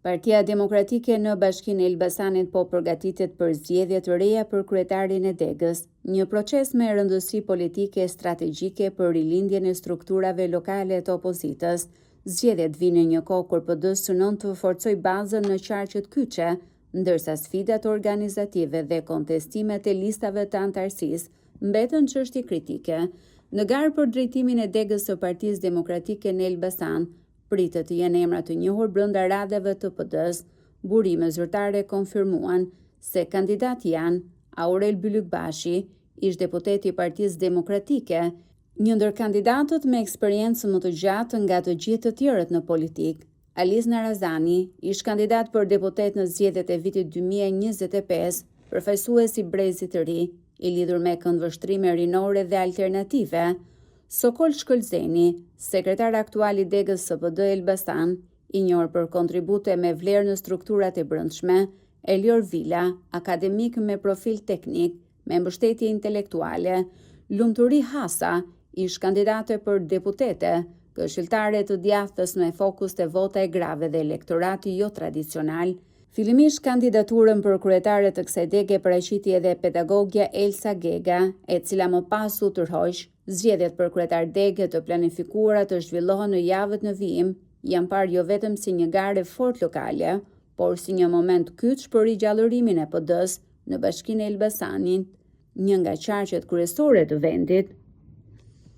Partia Demokratike në Bashkinë e Elbasanit po përgatitet për zgjedhje të reja për kryetarin e degës, një proces me rëndësi politike e strategjike për rilindjen e strukturave lokale të opozitës. Zgjedhjet vijnë në një kohë kur PD synon të forcojë bazën në qarqet kyçe, ndërsa sfidat organizative dhe kontestimet e listave të anëtarësisë mbeten çështje kritike. Në garë për drejtimin e degës së Partisë Demokratike në Elbasan, Pritet të jenë emra të njohur brenda radhëve të PD-së. Burime zyrtare konfirmuan se kandidatë janë Aurel Bylykbashi, ish-deputeti i Partisë Demokratike, një ndër kandidatët me eksperiencë më të gjatë nga të gjithë të tjerët në politikë, Alizna Razani, ish-kandidat për deputet në zgjedhjet e vitit 2025, përfaqësues i brezit të ri, i lidhur me këndvështrime rinore dhe alternative, Sokol Shkëlzeni, sekretar aktual i degës së PD Elbasan, i njohur për kontribute me vlerë në strukturat e brendshme, Elior Vila, akademik me profil teknik, me mbështetje intelektuale, Lumturi Hasa, ish-kandidate për deputete, këshilltare e të djathtës me fokus te vota e grave dhe elektorati jotradicional. Fillimisht kandidaturën për kryetare të kësaj dege paraqiti edhe pedagogja Elsa Gega, e cila më pas u tërhoq. Zgjedhjet për kryetar dege të planifikuara të zhvillohen në javët në vijim, janë parë jo vetëm si një garë e fortë lokale, por si një moment kyç për rigjallërimin e PD-së në Bashkinë e Elbasanit, një nga qarqet kryesore të vendit.